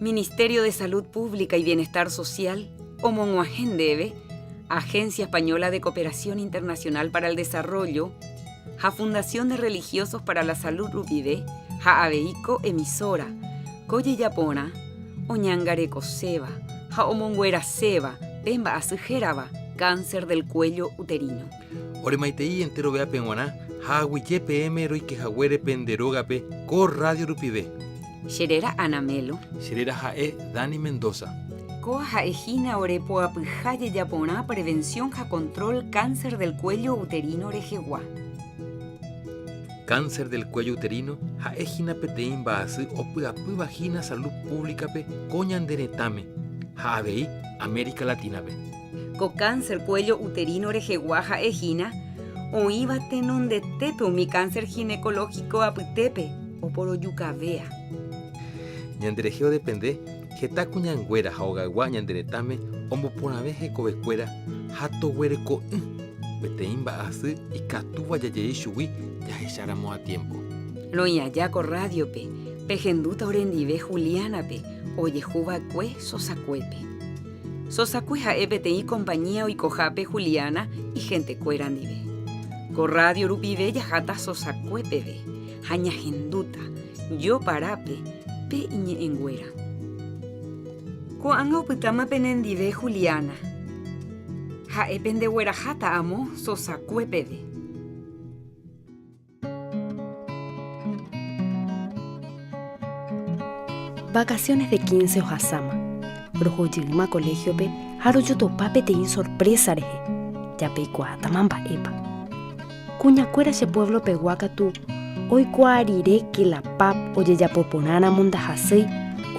Ministerio de Salud Pública y Bienestar Social omog̃uahẽ ndéve Agencia Española de Cooperación Internacional para el Desarrollo ha Fundación de Religiosos para la Salud rupive ha avei ko emisora, ko jejaporã oñangarekoséva ha omongueraséva pe mba'asy hérava cáncer del cuello uterino. Oremaitei enterovéape g̃uarã ha aguyje peẽme roikehaguére pende rógape ko rrádio rupive. Che réra Ana Melo. Che réra ha'e Dani Mendoza. Kóa ha'e hína ore poapyha jejaporã prevención ha control cáncer del cuello uterino rehegua. Cáncer del cuello uterino ha'e hína peteĩ mba'asy opy'apýva hína salud pública-pe ko ñande retãme ha avei América Latina-pe. Ko cáncer cuello uterino rehegua ha'e hína oĩva tenondetépe umi cáncer ginecológico apytépe oporojukavéa. Ñanderehe odepende heta kuñanguéra ha ogaygua ñande retãme omboporãve hekovekuéra ha toguereko'ỹ peteĩ mba'asy ikatúva jajei chugui jahecháramo a tiémpo. Roĩ aja ko rádiope, pehendúta orendive Juliana-pe ojehuva'ekue Sosakuépe. Sosakue ha'e peteĩ kompañía oikohápe Juliana ihentekuéra ndive. Ko rrádio rupive jaháta Sosakue peve ha ñahendúta, joparápe, pe iñe'ẽnguéra. Ko'ág̃a opytáma penendive Juliana. Ha'e pendegueraháta amo Sosakue peve. Vacaciones de quince ohasáma. Rohojeýma colegio-pe ha rojotopa peteĩ sorpresa rehe. Japeikuaátama mba'épa. Kuñakuéra che pueblo-pegua katu oikuaa rire que la pap ojejapo porãramo ndahasýi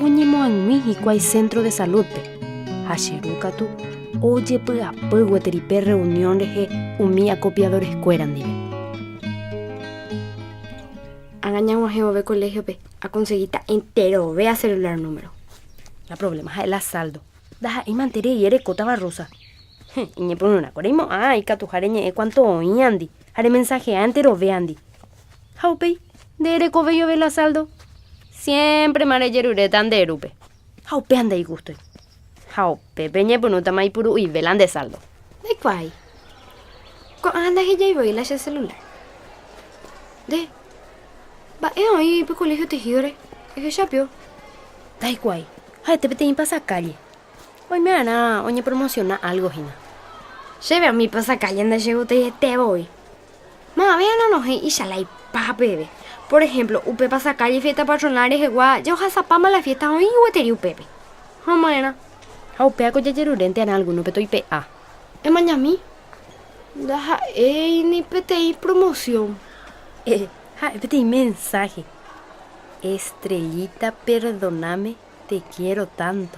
oñemoag̃ui hikuái centro de salud-pe. Ha che ru katu ojepy'apy gueteri pe reunión rehe umi acopiadores-kuéra ndive. Ág̃a ñag̃uahẽ vove colegio-pe akonsegíta enterovéa celular número. La problema ha'e la saldo. Ndaha'éi mante rei erekótava Rosa. Iñepyrũrãko reimo'ã ikatuha reñe'ẽ cuanto oĩandi ha remensahea enterovéandi. Ha upéi, nde erekovéi ove la saldo. Siémprema rejeruréta nde rúpe. Ha upéva ndaigústoi. Ha upépe ñepyrũtama ipuru'ive la nde saldo. Ndaikuaái. Ko'ág̃a ndahejái voi la che celular. Nde, mba'e oĩ pe colegio tejido-re? Ehecha pio. Ndaikuaái. Ha'ete peteĩ pasacalle. Oime'arã oñepromociona algo hína. Chéve umi pasacalle ndachegustaiete voi. Mavave anonohẽ ichala ipaha peve. Por ejemplo, upe pasacalle fiesta patronal rehegua jaohasapáma la fiesta oĩ gueteri upépe. Ha ma'erã. Ha upévako jajerurénte arã alguno-pe toipe'a. Emañami, ndaha'éi ni peteĩ promoción. Eh, ha'e peteĩ mensaje. Estrellita perdoname, te quiero tanto.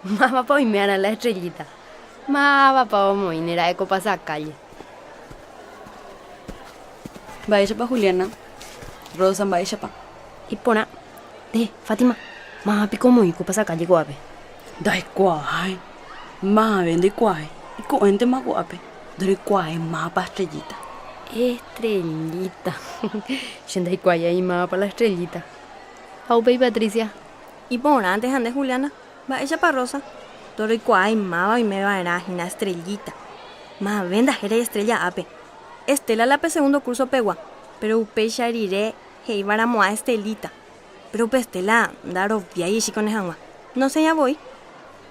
Mávapa oime arã la estrellita? Mávapa omoĩne ra'e ko pasacalle? Mba'éichapa Juliana? Rosa, mba'éichapa? Iporã. Nde, Fátima, máva piko omoĩ ko pasacalle ko'ápe? Ndaikuaái. Mavave ndoikuaái. Iko'ẽntema ko'ápe. Ndorekuaái mávapa estrellita. Estrellita. Che ndaikuaái aĩ mávapa la estrellita. Ha upéi Patricia. Iporãnte ha nde Juliana, mba'éichapa Rosa? Ndoroikuaái máva oime va'erã hína Estrellita. Mave ndahérai Estrella ápe. Estela la pe segundo curso pegua, péro upéicha rire he'íva ramo'ã Estelita. Péro upe Estela ndaroviái ichíko ne hag̃ua. Nosẽiha voi.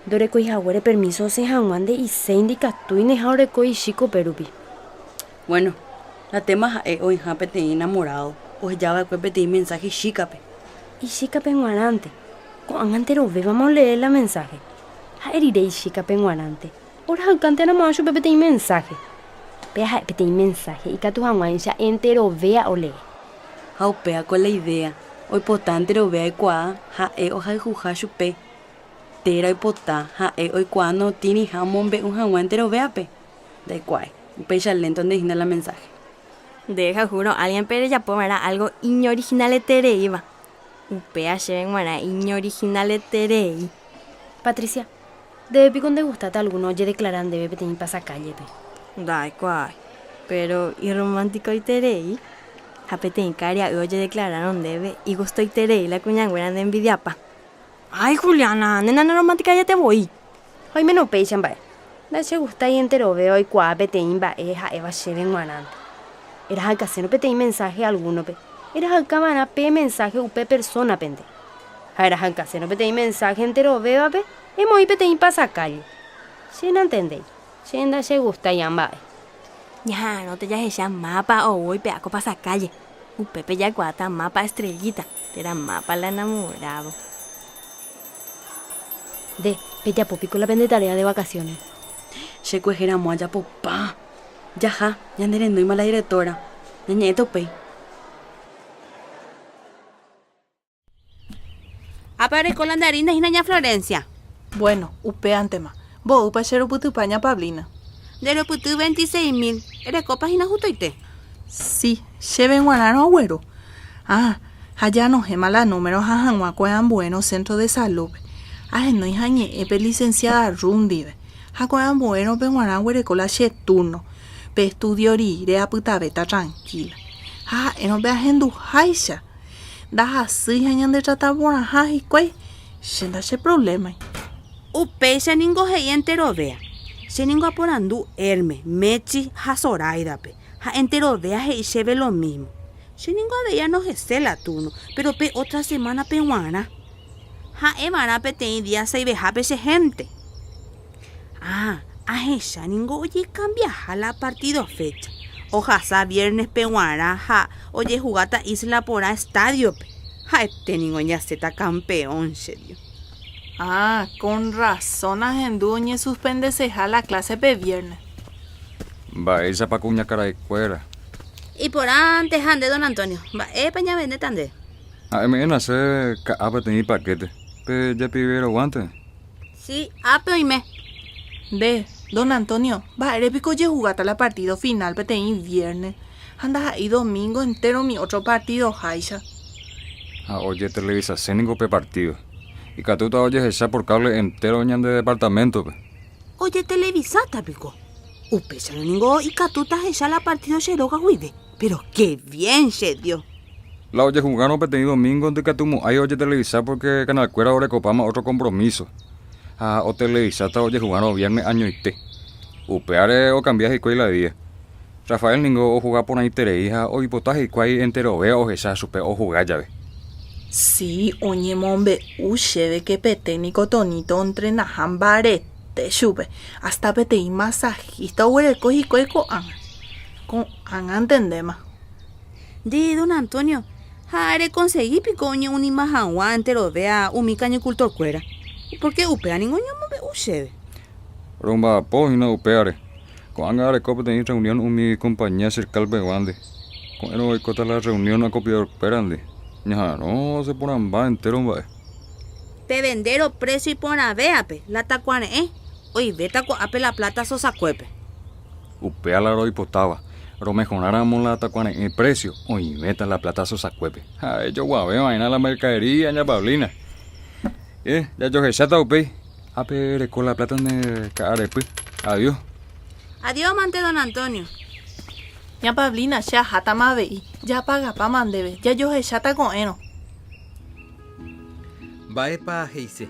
Ndorekói haguére permiso osẽ hag̃ua nde'iséi ndikatúine ha oreko ichíko pérupi. Bueno, la tema ha'e oĩha peteĩ enamorado oheja va'ekue peteĩ mensaje ichíkape. Ichíkape g̃uarãnte. Ko'ág̃a enterovévama olee la mensaje. Ha'e rire ichíkape g̃uarãnte, orahykánte ramo'ã chupe peteĩ mensaje. Péa ha'e peteĩ mensaje ikatu hag̃uáicha enterovéa olee. Ha upéva ko la idea, oipota enterovéa oikuaa ha'e ohayhuha chupe, téra oipota ha'e oikuaa notĩriha omombe'u hag̃ua enterovéape. Ndaikuaái, upéicha lénto nde hína la mensáhe. Nde jahúrõ álgienpe rejapo va'erã álgo iñorihinaletereíva. Upéva chéve g̃uarã iñorihinaleterei. Patricia, ndéve piko ndegustáta algúno ojedeklara ndéve peteĩ pasakállepe? Ndaikuaái, péro irromantikoiterei. Ha peteĩ karia'y ojedeklarárõ ndéve, igustoiterei la kuñanguéra nde envidiapa. Ay, Juliana, nde naneromántikaiete voi. Ha oiméne upéicha mba'e. Ndachegustái enterove oikuaa peteĩ mba'e ha'éva chéve g̃uarãnte. Erahakasérõ peteĩ mensáhe algúnope, erahaka va'erã pe mensáhe upe persónapente. Ha erahakasérõ peteĩ mensáhe enterovévape, emoĩ peteĩ pasakálle. Che nantendéi. Che ndachegustái ã mba'e. Ñaha'arõte jahecha mápa ou oipe'a ko pasakálle. Upépe jaikuaáta mápa estrellita térã mápa la enamorado. Nde, pejapo piko la pende tarea de vacaciones. Che kuehe ramo ajapopa. Jaha, ñane renóima la directora. Ñañe'ẽta upéi. Ápe areko la nde harina hína ña Florencia. Bueno, upéantema. Mboýpa che rupytypa ña Pablina? Nde rupyty veintiséis mil. Erekópa hína hutoite? Si, chéve g̃uarãrõ agueru. Ah, ha janohẽma la número ha hag̃ua ko'ẽambuérõ centro de salud-pe. Ahenói ha añe'ẽ pe licenciada Ruth ndive. Ha ko'ẽambuérõpe g̃uarã aguereko la che turno. Pe estudio rire apytavéta tranquila. Ha ha'érõ pe ahenduháicha. Ndahasýi ha ñandetrata porãha hikuái, che ndacheprovlémai. Upéicha ningo he'i enterovéa. Che ningo aporandu Herme, Mechi ha Zoráidape, ha enterovéa he'i chéve lo mísmo. Che ningo avei anohese la túrno, péro pe ótra semánape g̃uarã. Ha'e va'erã peteĩ día seivehápe che hénte. Ah, ahecha ningo ojekambiaha la partído fécha. Ohasa viérnespe g̃uarã ha ojehugáta Isla Porã estádiope. Ha'ete ningo ñasẽta kampeón, che Dios. Ah, con razón ahendu oñesuspendeseha la kláse pe viernes. Mba'éichapa kuñakaraikuéra. Iporãnte ha nde don Antonio, mba'épa ñavendéta nde? Ha'eme'ẽna che ka'a peteĩ paquete, pe jepiveroguánte. Sí, ápe oime. Nde, don Antonio, mba'ére piko ojehugáta la partido final peteĩ viernes ha ndaha'éi domingo entero umi otro partido háicha? Ha ojetelevisase ningo pe partido. Ikatúta ojehecha por cable entero ñande departamento-pe. Ojetelevisáta piko? Upéicharõ ningo ikatúta ahecha la partido che róga guive. Pero qué bien che Dios! La ojehugárõ peteĩ domingo ndikatumo'ãi ojetelevisa porque canal-kuéra orekopáma otro compromiso ha otelevisáta ojehugárõ viernes añoite. Upévare okambia hikuái la día. Rafael ningo ohuga porãiterei ha oipota hikuái enterove ohecha chupe ohuga jave. Si, oñemombe'u chéve ke pe técnico Tonito ontrenaha mbarete chupe, hasta peteĩ masajista oguereko hikuái ko'ág̃a. Ko'ág̃a antendéma. Nde, don Antonio, ha rekonsegi piko oñeunima hag̃ua enterovea umi kañykultorkuéra? Pórke upéva ningo oñemombe'u chéve. Romba'apo hína upévare. Ko'ág̃a areko peteĩ rreunión umi kompañía sirkál peguándi. Ko'ẽrõ oikóta la rreunión akopiadorkuérandi. Ñaha'arõ osẽ porãmba entéro mba'e. Pe vendéro présio iporãvévape, la takuare'ẽ, oivéta ko'ápe la pláta sosakuépe. Upéva la roipotáva. Romehoráramo la takuare'ẽ présio, oĩvéta la pláta sosakuépe. Ha'e joguave va'erã la mercadería, ña Paulina. Eh, jajohecháta upéi. Ápe ereko la pláta nde ka'arepy. Adiós. Adiós mante, don Antonio. Ña Paulina, che ahátama avei. Japagapáma ndéve. Jajohecháta ko'ẽrõ. Mba'épa he'ise?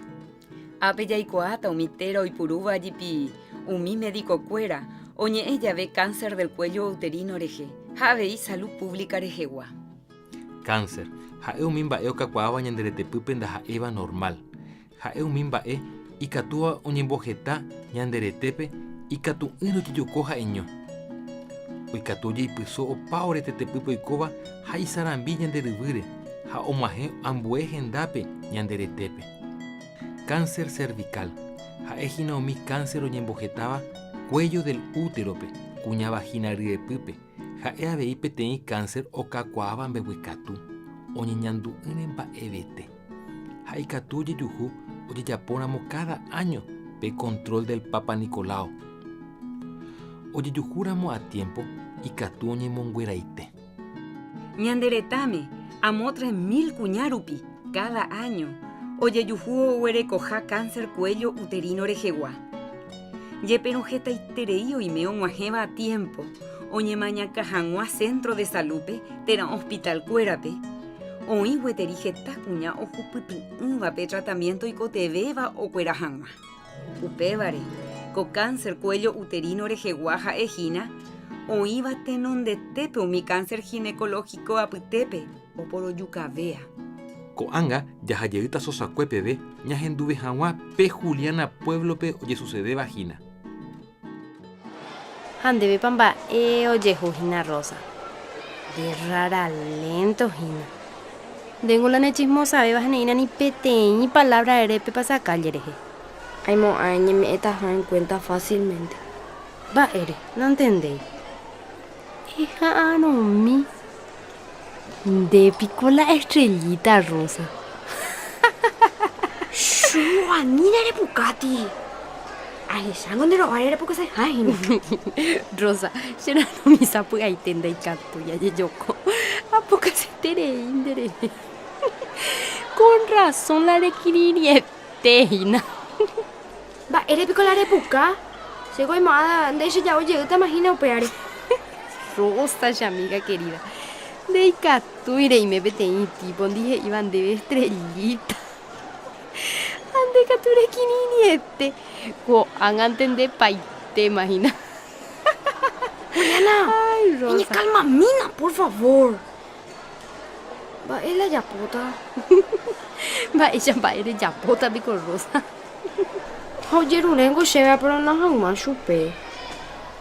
Ápe jaikuaáta umi téra oipurúva jepi umi medikokuéra oñe'ẽ jave cáncer del cuello uterino rehe ha avei salud pública rehegua. Cáncer, ha'e umi mba'e okakuaáva ñande retepýpe ndaha'éiva normal. Ha'e umi mba'e ikatúva oñemboheta ñande retépe ikatu'ỹre ojejoko ha'eño. Oikatu ojeipyso opa ore tetepýpe oikóva ha isarambi ñande ryvýre ha og̃uahẽ ambue hendápe ñande retépe. Cáncer cervical, ha'e hína umi cáncer oñembohetáva cuello del útero-pe, kuña vagina ryepýpe, ha'e avei peteĩ cáncer okakuaáva mbeguekatu, oñeñandu'ỹre mba'evete. Ha ikatu ojejuhu ojejapóramo káda áño pe control del Papanicolau. Ojejuhúramo a tiémpo ikatu oñemongueraite. Ñande retãme, amo 3000 kuña rupi, káda áño, ojejuhu oguerekoha cáncer cuello uterino rehegua. Jepérõ hetaiterei oime og̃uahẽva a tiémpo oñemañaka hag̃ua centro de salud-pe térã hospital-kuérape, Oĩ gueteri heta kuña ohupyty'ỹva pe tratamiénto oikotevẽva okuera hag̃ua. Upévare, ko kánser cuello uterino rehegua ha'e hína oĩva tenondetépe umi kánser ginecológico apytépe oporojukavéa. Ko'ág̃a jaha jeýta Sosakue peve ñahenduve hag̃ua pe Juliana pueblo-pe ojesucedéva hína. Ha ndévepa mba'e ojehu hína Rosa? Nde rara lento hína. Ndéngo la ne chismosavéva ha ne'ĩra ni peteĩ palabra ere pe pasacalle rehe. Aimo'ã eñeme'ẽtaha en cuenta fácilmente. Mba'ére? Nantendéi. Eha'arõmi. Nde piko la estrellita Rosa. Chu, anína repukáti. Ahechángo nde rováre repukaseha hína. Rosa, che ra'arõmi sapy'aite ndaikatúi ajejoko. Apukaseterei nderehe. Con razón la rekirirĩete hína. Mba'ére piko la repuka? Chéko aimo'ã nde cheja'o jeýtama hína upévare. Rosa, che amiga querida, ndaikatúi reime peteĩ típondi he'íva ndéve estrellita. Ha nde katu rekirirĩete, ko'ág̃ante ndepaitéma hína. Juliana, Ay, Rosa. eñekalmamína, por favor. Mba'e la ajapóta? Mba'éicha mba'e rejapóta piko, Rosa? Ha ojeruréngo chéve aperona hag̃ua chupe.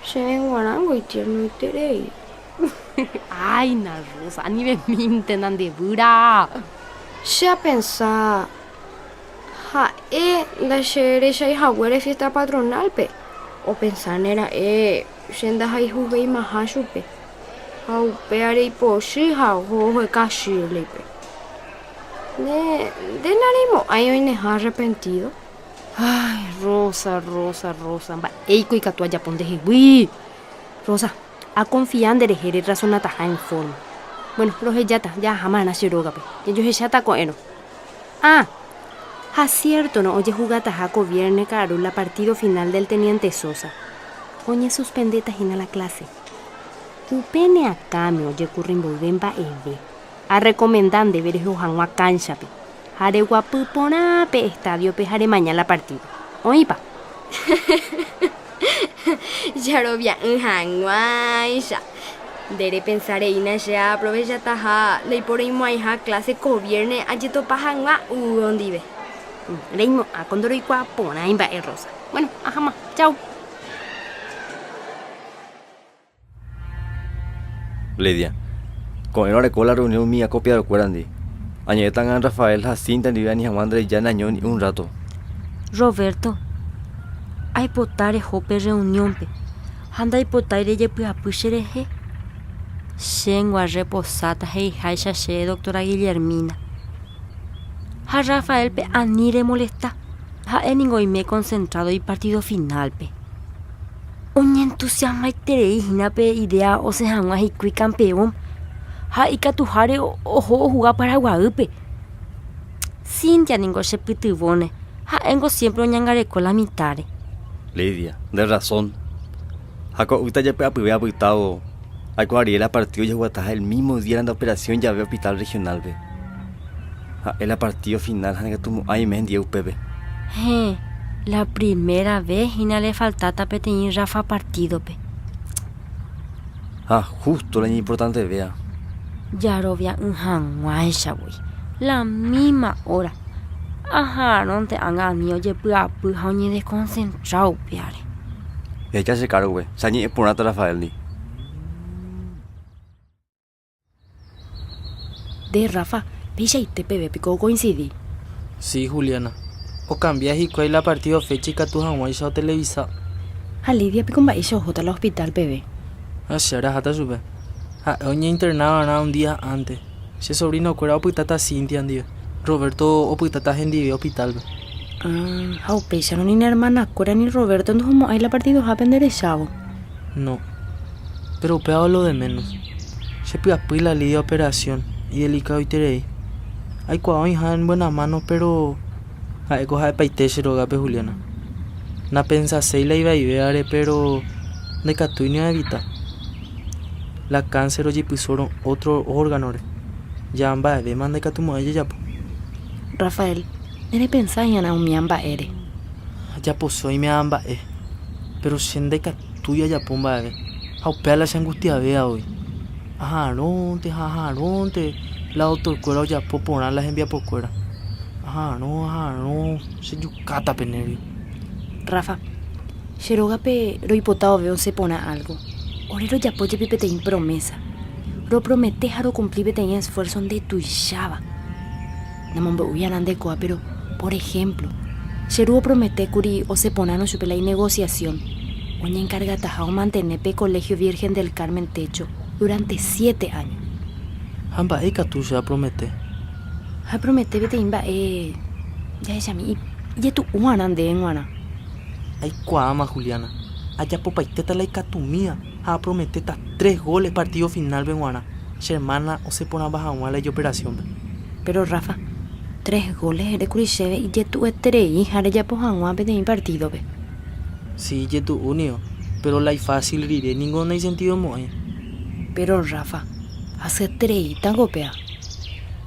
Chéve g̃uarãngo itiernoiterei. Áina, Rosa, anivemíntena nde výra. Che apensa ha'e ndacherechái haguére fiesta patronal-pe, opensáne ra'e che ndahayhuveimaha chupe. Ha upévare ipochy ha oho oheka Shirley-pe. Nde, nde nareimo'ãi oineha arrepentido? Ay, Rosa, Rosa, Rosa, mba'éiko ikatu ajapo ndehegui? Rosa, akonfia nderehe rerasonataha en forma. Bueno, rohejáta, jaháma'erã che rógape. Jajohecháta ko'ẽrõ. Ah! Ha siértorõ ojehugataha ko vierne ka'aru la partido final del Teniente Sosa, oñesuspendéta hína la clase. Upe ne akãme ojekurri mboyve mba'eve, arrekomenda ndéve reho hag̃ua kánchape ha reguapy porã pe estádiope ha remaña la partído. Oĩpa? Jarovia'ỹ hag̃uáicha. Nde repensa reína che aaprovechataha ndaiporeimo'ãiha kláse ko viérne ajetopa hag̃ua Hugo ndive. Reimo'ã ko ndoroikuaa porãi mba'e Rosa. Bueno, aháma. Chau. Lidia, Ko'ẽrõ areko la reunión umi acopiadokuérandi. Añe'ẽtag̃a Rafael ha Cintia ndive ani hag̃ua ndereja neaño ni un rato. Roberto, Aipota reho pe reunión-pe ha ndaipotái rejepy'apy cherehe. Chéngo arreposáta he'iháicha chéve doctora Guillermina. Ha Rafael-pe ani remolesta, ha'e ningo oime concentrado ipartido final-pe. Oñentusiasmaiterei hína pe idea osẽ hag̃ua hikuái campeón ha ikatuháre oho ohuga Paraguaýpe. Cintia ningo chepytyvõne, ha'éngo siémpre oñangareko la mitãre. Lidia, Nde razón. Ha ko'ýta jepy'apyve apytávo, aikuaa rire la partido ojehuguataha el mismo día la operación jave hospital regional-pe. Ha'e la partido final ha ndaikatumo'ãi aime hendie upépe. Héẽ, la primera vez hína le faltáta peteĩ Rafa partídope. Ha justo la iñimportantevéva. Jarovia'ỹ hag̃uáicha voi, la misma hora. Aha'arõnte ág̃a ani ojepy'apy ha oñedesconcentra upévare. Ehecha che kárgope, che añe'ẽ porãta Rafael-ndi. Nde Rafa, peichaite peve piko okoinsidi? Si, Juliana. Okambia hikuái la partido fecha ikatu hag̃uáicha otelevisa. Ha Lidia piko mba'éicha ohóta la hospital peve? Ha che araháta chupe. Ha'e oñeinterna va'erã un día ánte. Che sobrino-kuéra opytáta Cintia ndive. Roberto opytáta hendive hospital-pe. Ah, ha upéicharõ ni ne hermana-kuéra ni Roberto ndohomo'ãi la partidohápe nderechávo. No. Péro upéva lo de ménos. Che py'apy la Lidia operación, idelikadoiterei. Aikuaa oĩha en buena mano, péro ha'éko ha'epaite che rógape Juliana. Napensaséi la ivaivévare, péro ndaikatúi ni aevita. La cáncer ojepysórõ ótro órganore. Ja mba'evéma ndaikatumo'ãi jajapo. Rafael, Nerepensai'arã umía mba'ére. Ajapose oime'ã mba'e, péro che ndaikatúi ajapo mba'eve, ha upéva la cheangustiavéva voi. Aha'arõnte ha aha'arõnte la doktorkuéra ojapo porã la hembiapokuéra. Aha'arõ, aha'arõ, chejukáta pe nervio. Rafa, Che rógape roipota ove osẽ porã álgo. Ore rojapo jepi peteĩ promésa. Ropromete ha rokumpli peteĩ esfuérso ndetuicháva. Namombe'ui'arã nde kóa, péro, por ehémplo, che ru opromete kuri osẽ porãrõ chupe la inegosiasión, oñenkargataha omantene pe Colegio Virgen del Carmen técho durante siete áño. Ha mba'e ikatu che apromete? Ha apromete peteĩ mba'e jahechami ijetu'u'arã ndéve g̃uarã. Aikuaáma, Juliana. Ajapopaitéta la ikatumíva ha aprometéta tres goles partido final-pe g̃uarã, che hermana osẽ porãmba hag̃ua la ijoperación-pe. Péro Rafa, tres goles erékuri chéve ijetu'ueterei ha rejapo hag̃ua peteĩ partídope. Si, ijetu'u niko, péro la ifásil rire ningo naisentidomo'ãi. Péro Rafa, hasyetereítango upéva.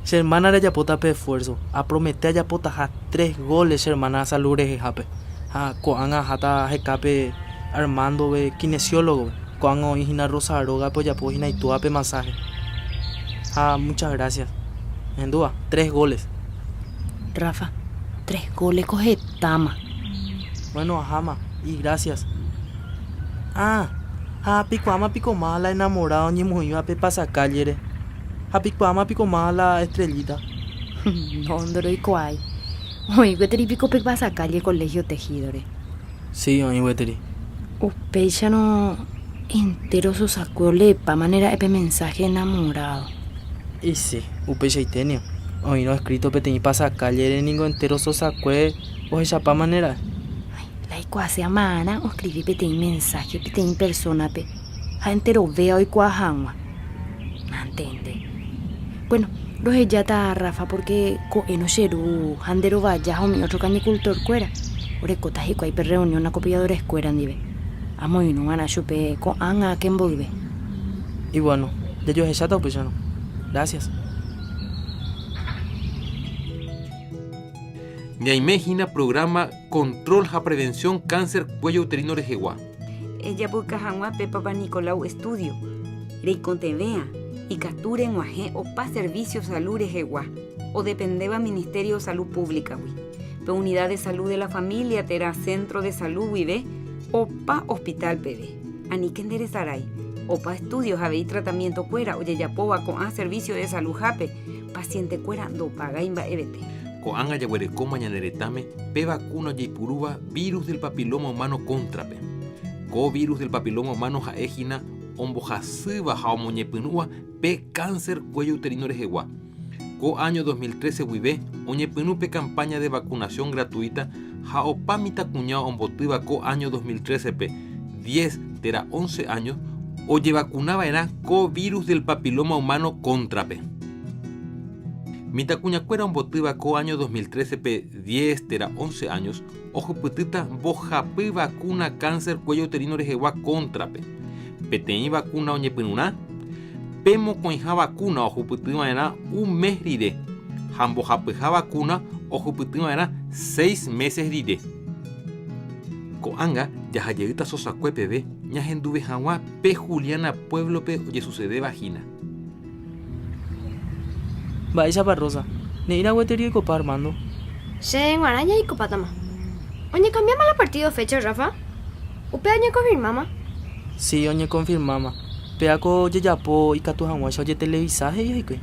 Che hermana rejapóta pe esfuerzo, apromete ajapotaha tres goles che hermana salud rehehápe. Ha ko'ág̃a aháta hekápe Armando-pe, kinesiólogo-pe. Ko'ág̃a oĩ hína Rosa rógape ojapo hína itúvape masaje. Ha muchas gracias. Ehendúva, tres goles. Rafa, Tres goles ko hetáma. Bueno, aháma, y gracias. Ah, ha pikuaáma piko máva la enamorado oñemoĩva pe pasacalle-re. Ha pikuaáma piko máva la estrellita. No, ndoroikuaái. Oĩ gueteri piko pe pasacalle Colegio Tejido-re? Sí, oĩ gueteri. Upéicharõ entéro Sosakue oleepáma ne ra'e pe mensaje enamorado. Y sí, upeichaite nio. Oĩrõ escrito peteĩ pasacalle-re ningo entéro Sosakue ohechapáma ne ra'e. Ay, la aikuaase amarã oskrivi peteĩ mensaje peteĩ persónape ha enterovéva oikuaa hag̃ua. Nantendéi. Bueno, rohejáta Rafa pórke ko'ẽrõ che ru ha nde rovaja ha umi ótro kañikultorkuéra orekóta hikuái pe rreunión acopiadoreskuéra ndive. Amoirũva'erã chupe ko'ág̃a ake mboyve. Iguáno, jajohecháta upéicharõ. Gracias. Ñaime hína programa Control ha Prevención Cáncer Cuello Uterino rehegua. Ejapouka hag̃ua pe Papanicolaou estudio, reikotevẽa ikatu reg̃uahẽ opa servicio salud rehegua, odependéva Ministerio Salud Pública-gui, pe Unidad de Salud de la Familia térã Centro de Salud guive opa hospital peve. Aníke nderesarái, opa estudio ha avei tratamiento-kuéra ojejapóva ko'ã servicio de salud-hápe, paciente-kuéra ndopagái mba'evete. Ko'ág̃a jaguerekóma ñane retãme pe vakúna ojeipurúva virus del papiloma humano kóntrape. Ko virus del papiloma humano ha'e hína ombohasýva ha omoñepyrũva pe cáncer cuello uterino rehegua. Ko áño 2013 guive oñepyrũ pe campaña de vacunación gratuita ha opa mitãkuña ombotýva ko áño 2013-pe diez térã once áño ojevakunava'erã ko virus del papiloma humano kóntrape. Mitãkuñakuéra ombotýva ko áño 2013-pe diez térã once años ohupytýta mbohapy vakúna cáncer cuello uterino rehegua kóntrape. Peteĩ vakúna oñepyrũrã, pe mokõiha vakúna ohupytyva'erã un mes rire ha mbohapyha vakúna ohupytyva'erã seis meses rire. Ko'ág̃a jahajeýta Sosakue peve ñahenduve hag̃ua pe Juliana pueblo-pe ojesucedéva hína. Mba'éichapa Rosa? Ne'ĩra gueteri oikopa Armando? Che g̃uarã jaikopátama. Oñekambiáma la partido fecha, Rafa? Upéva oñekonfirmáma? Si, oñekonfirmáma. Péva ko ojejapo ikatu hag̃uáicha ojetelevisa, he'i hikuái.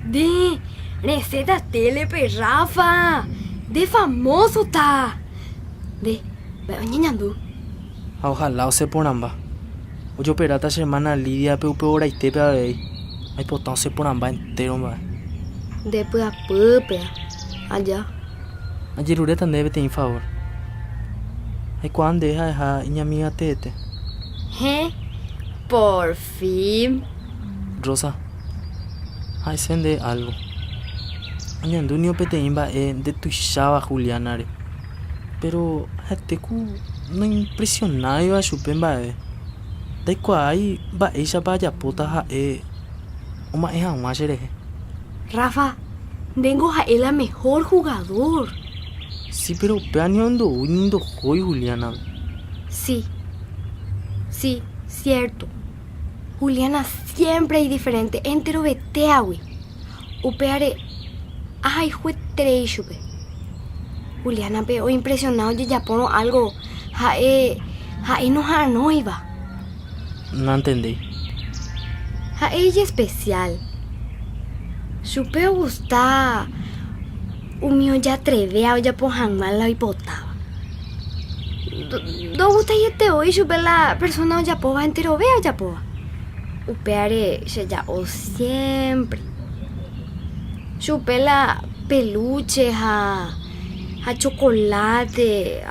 Nde resẽta télepe, Rafa! Nde famósota! Nde, mba'e oñeñandu? Ha ojalá osẽ porãmba. Ojoperáta che hermana Lidia-pe upe oraitépe avei. Aipota osẽ porãmba entéro mba'e. Nde py'apýpe aja. Ajeruréta ndéve peteĩ favor. Aikuaa nde ha'eha iñamiga teete. Héẽ, por fin. Rosa, ha'ese nde álgo. Añandu nio peteĩ mba'e ndetuicháva Juliana-re. Péro ha'ete ku noimpresionáiva chupe mba'eve. Ndaikuaái mba'éichapa ajapóta ha'e oma'ẽ hag̃ua cherehe. Rafa, ndéngo ha'e la mehor jugador. Si, péro upéva ni ondoúi ni ndohói Juliana. Si. Si, siérto. Juliana siémpre idiferénte enterovetéagui. Upévare ahayhueterei chupe. Juliánape oimpresiona ojejapórõ álgo ha'e ha'e noha'arõiva. Nantendéi. Ha'e ijespesiál. Chupe ogusta umi ojatrevéa ojapo hag̃ua la oipotáva. Ndogustaiete voi chupe la persóna ojapóva enterove ojapóva. Upévare cheja'o siémpre. Chupe la pelúche ha ha chokoláte,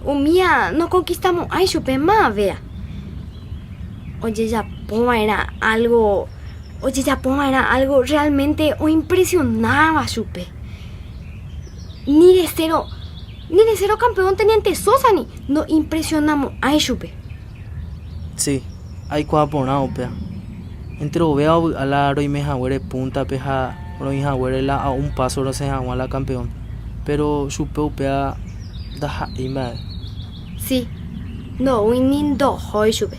umía nokonkistamo'ãi chupe mavéa. Ojejapo va'erã álgo, ojejapo va'erã álgo rreálmente oimpresionáva chupe. Ni de cero, ni de cero kampeón Teniente Sosa ni noimpresionamo'ãi chupe. Sí, aikuaa porã upéva. Enterovéva ovy'a la roime haguére púntape ha roĩ haguére la a un páso rosẽ hag̃ua la kampeón. Péro chupe upéva ndaha'éi mba'eve. Sí, ndoúi ni ndohói chupe.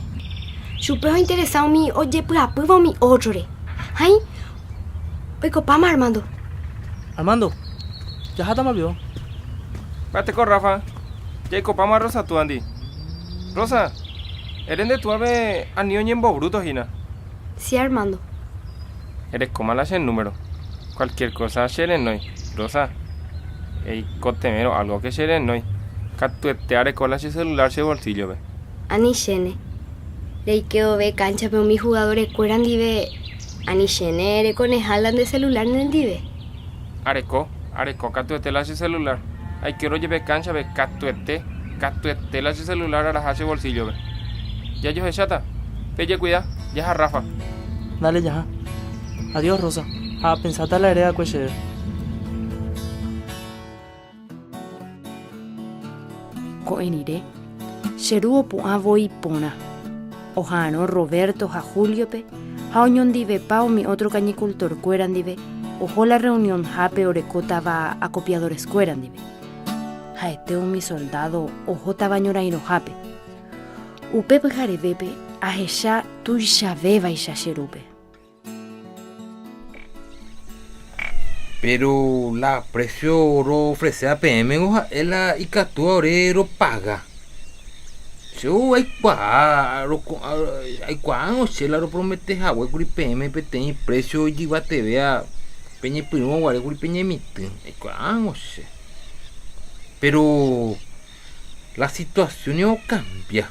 Chupe ointeresa umi ojepy'apýva umi ótrore. Hãi, oikopáma Armando. Armando, jahátama pio. Mba'eteko Rafa, jaikopáma Rosa túandi. Rosa, ere nde túape ani oñembobrúto hína. Si Armando. Erekóma la che número. Cualquier cosa che renói. Rosa, eikotevẽrõ algo ke che renói. Katuete areko la che celular che bolsillo-pe. Ani chéne. Reike vove kánchape umi jugadorekuéra ndive, ani chéne erekoneha la nde celular nendive. Areko, areko katuete la che celular. Aikérõ jepe kánchape, katuete, katuete la che celular araha che bolsillo-pe. Jajohecháta. Pejekuida, jaha Rafa. Dale jaha. Adiós Rosa, ha apensáta la eréva'ekue chéve. Ko'ẽ rire, che ru opu'ã voi porã. Oha'arõ Roberto ha Júliope ha oñondivepa umi ótro kañikultorkuéra ndive oho la rreunionhápe orekótava akopiadoreskuéra ndive. Ha'ete umi soldádo ohótava ñorairõhápe. Upe pyharevépe ahecha tuichavévaicha che rúpe. Péro la présio roofreséva peẽmengo ha'e la ikatúva ore ropaga. Che aikuaa, aikuaárõ che la ropromete hague kuri peẽme peteĩ présio ijyvatevéva peñepyrũva guare kuri peñemitỹ, aikuaárõ che. Péro la situasión okambia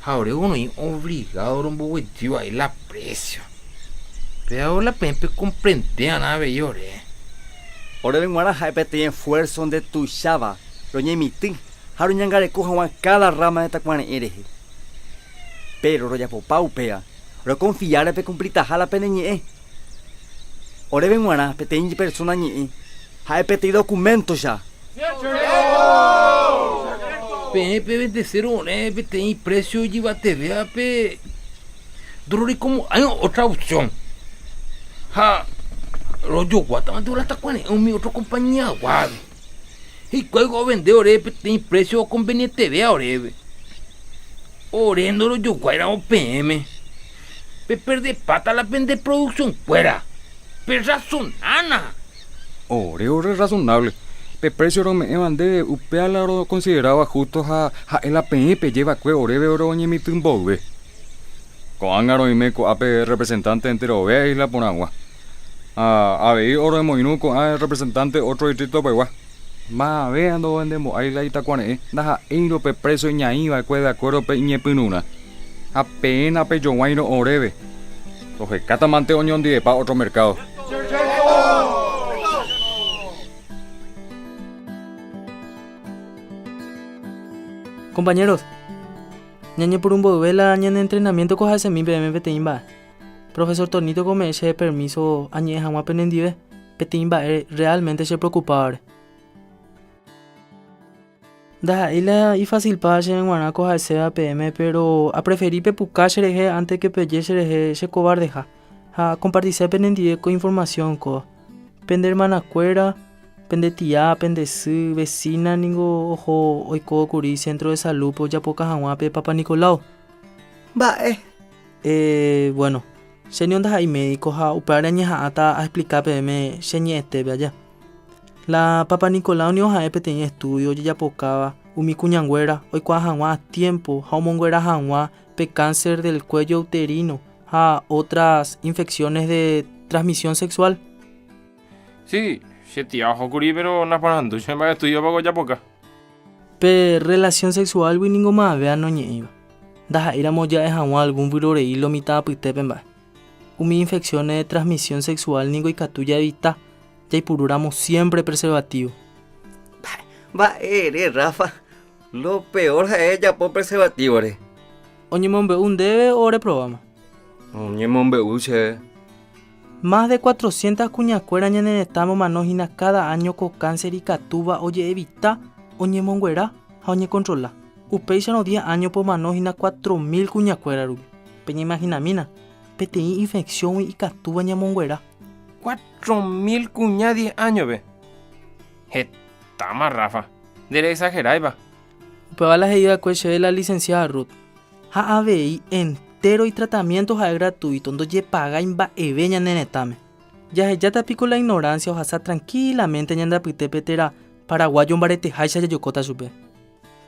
ha ore roĩ ovligádo romboguejy vai la présio. Péva la peẽ pekomprende va'erã avei ore. Oréve g̃uarã ha'e peteĩ esfuérso ndetuicháva roñemitỹ ha roñangareko hag̃ua káda rráma de takuare'ẽ rehe. Péro rojapopa upéva, rokonfiáre pekumplitaha la pene ñe'ẽ. Oréve g̃uarã peteĩ persóna ñe'ẽ ha'e peteĩ dokuméntocha. Peẽ pevendesérõ ore peteĩ présio ijyvatevévape ndororekomo'ãi ótra opsión ha rojoguátavante la takuare'ẽ umi ótro kompañiaguágui. Hikuái ovende ore peteĩ présio okonvenietevéva oréve. Ore ndorojoguáiramo peẽme, peperdepáta la pende producción-kuéra. Perrasonána! Ore orerrasonable. Pe precio rome'ẽva ndéve upéva la rokonsideráva justo ha ha'e la peẽ peje va'ekue oréve roñemitỹ mboyve. Ko'ág̃a roime ko'ápe representante enterove Isla Porãgua. Ha avei oromoirũ ko'ã representante ótro distrito pegua. Mavea ndovendemo'ãi la itakuare'ẽ ndaha'éirõ pe precio iñaĩ va'ekue de acuerdo pe iñepyrũrã. Ha peẽ napejoguáirõ oréve, rohekáta mante oñondivepa ótro merkádo. Compañeros, ñañepyrũ mboyve la ñane entrenamiento ko ha'esemi peẽme peteĩ mba'e. Profesor Tornito ko ome'ẽ chéve permiso añe'ẽ hag̃ua penendive peteĩ mba'e realmente chepreocupávare. Ndaha'éi la ifásilpa chéve g̃uarã ko ha'eséva peẽme, péro apreferi pepuka cherehe ánte ke peje cherehe chekovardeha. Ha akompartise penendive ko informasión kóva. Pende hermanakuéra, pende tia, pende sy, vecina ningo oho oiko kuri centro de salud-pe ojapoka hag̃ua pe Papanicolaou. Mba'e? Eh, bueno, che nio ndaha'éi médico ha upévare añeha'ãta aexplika peẽme che ñe'ẽtépe aja. La Papanicolaou nio ha'e peteĩ estudio ojejapokáva umi kuñanguéra oikuaa hag̃ua a tiempo ha omonguera hag̃ua pe cáncer del cuello uterino ha otras infecciones de transmisión sexual. Sí, che tia oho kuri pero naporandúi che mba'e estudio-pa ko ojapoka. Pe relación sexual-gui ningo maave anoñe'ẽiva, ndaha'éiramo ja'e hag̃ua algún vyrorei lo mitã apytépe mba'e. Umi infecciones de transmisión sexual ningo ikatu jaevita jaipurúramo siempre preservativo. Mba'e ere Rafa, lo peor ha'e ejapo preservativo-re. Oñemombe'u ndéve o reprováma? Oñemombe'u chéve. Más de cuatrocientas kuñakuéra ñane retãme omano hína káda áño ko kánser ikatúva oje'evita, oñemonguera ha oñekontrola. Upéicharõ diez áñope omano hína 4000 kuñakuéra rupi. Peñeimahinamína, peteĩ infección-gui ikatúva ñamonguera. 4000 kuña diez áñope? Hetáma Rafa, ndereexageráipa. Upéva la he'i va'ekue chéve la licenciada Ruth. Ha avei entéro itratamiénto ha'e gratuito, ndojepagái mba'eve ñane retãme. Jahejáta piko la ignorancia ohasa tranquilamente ñande apytépe térã paraguayo mbareteháicha jajokóta chupe?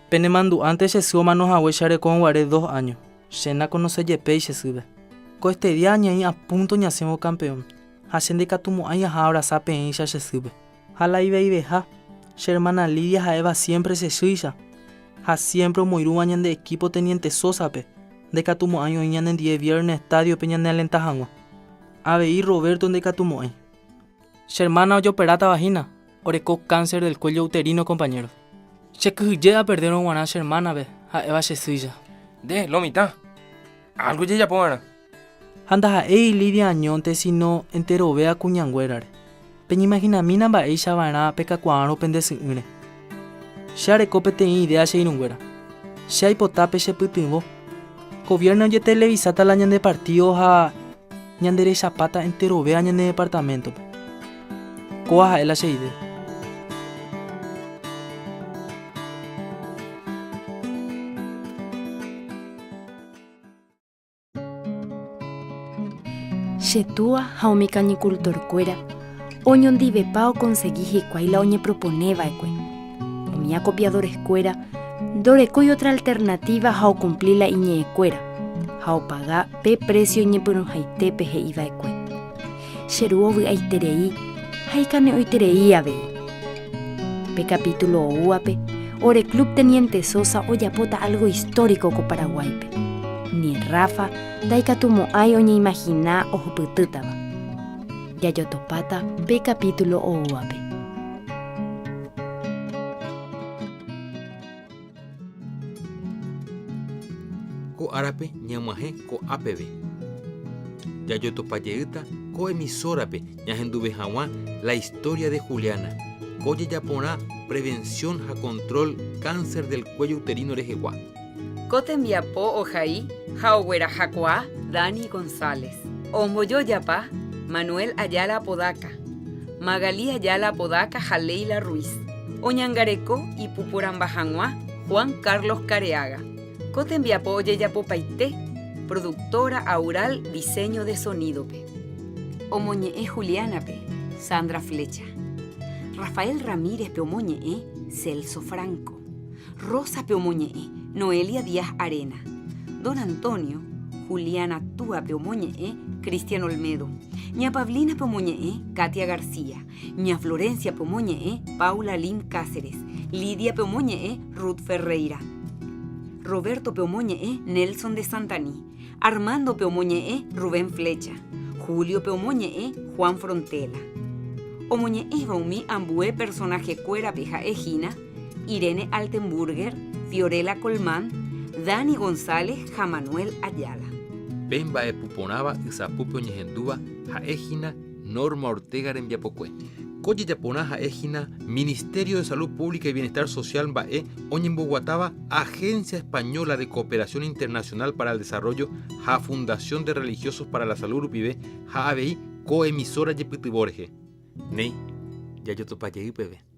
Penemandu'ánte che sy omano hague che arekórõ guare dos áño. Che nakonosejepéi che sýpe. Ko este día añeĩ a punto ñasẽvo campeón, ha che ndaikatumo'ãi aha abrasa peẽicha che sýpe. Ha la iveiveha, che hermana Lidia ha'éva siempre che sýicha, ha siempre omoirũva ñande equipo Teniente Sosa-pe, ndaikatumo'ãi oĩ ñanendie viernes estadio-pe ñanealenta hag̃ua. Avei Roberto ndaikatumo'ãi. Che hermana ojoperátava hína, oreko cáncer del cuello uterino compañeros. Che kyhyje aperdérõ g̃uarã che hermana-pe, ha'éva che sýicha. Nde, lo mitã! Algo jajapo va'erã. Ha ndaha'éi Lidia añónte síno enterovéa kuñanguérare. Peñeimahinamína mba'éicha va'erã pekakuaárõ pende sy'ỹre. Che areko peteĩ idea che irũnguéra. Che aipota pe chepytyvõ. Ko viernes ojetelevisáta la ñande partído ha ñanderechapáta enterovéa ñane departaméntope. Kóva ha'e la che idea. Che túa ha umi kañikultorkuéra oñondivepa okonsegi hikuái la oñepropone va'ekue. Umi akopiadoreskuéra ndorekói ótra alternatíva ha okumpli la iñe'ẽkuéra, ha opaga pe présio iñepyrũhaitépe he'i va'ekue. Che ru ovy'aiterei ha ikane'õiterei avei. Pe capítulo oúvape, ore Club Teniente Sosa ojapóta algo histórico ko Paraguáipe. Ni Rafa ndaikatumo'ãi oñeimagina ohupytýtava. Jajotopáta pe capítulo oúvape. Ko árape ñag̃uahẽ ko'a peve. Jajotopa jeýta ko emisórape ñahenduve hag̃ua La historia de Juliana, ko jejaporã prevención ha control cáncer del cuello uterino rehegua. Ko tembiapo ohai ha oguerahakuaa Dani González. Ombojojapa Manuel Ayala Apodaca, Magalí Ayala Apodaca ha Leila Ruiz. Oñangareko ipuporãmba hag̃ua Juan Carlos Careaga. Ko tembiapo ojejapopaite Productora Aural Diseño de Sonido-pe. Omoñe'ẽ Juliana-pe, Sandra Flecha. Rafael Ramírez-pe omoñe'ẽ Celso Franco. Rosa-pe omoñe'ẽ Noelia Díaz Arena. Don Antonio, Juliana túape omoñe'ẽ Cristian Olmedo. Ña Pablina-pe omoñe'ẽ Katia García. Ña Florencia-pe omoñe'ẽ Paula Lim Cáceres. Lidia-pe omoñe'ẽ Ruth Ferreira. Roberto-pe omoñe'ẽ Nelson de Santani. Armando-pe omoñe'ẽ Rubén Flecha. Julio-pe omoñe'ẽ Juan Frontela. Omoñe'ẽva umi ambue personaje-kuérape ha'e hína, Irene Altenburger, Fiorella Colmán, Dani González ha Manuel Ayala. Pe mba'epu porãva ysapúpe oñehendúva ha'e hína Norma Ortega rembiapokue. Ko jejaporã ha'e hína Ministerio de Salud Pública y Bienestar Social mba'e oñemboguatáva Agencia Española de Cooperación Internacional para el Desarrollo ha Fundación de Religiosos para la Salud rupive ha avei ko emisora jepytyvõ rehe. Néi, jajotopa jey peve.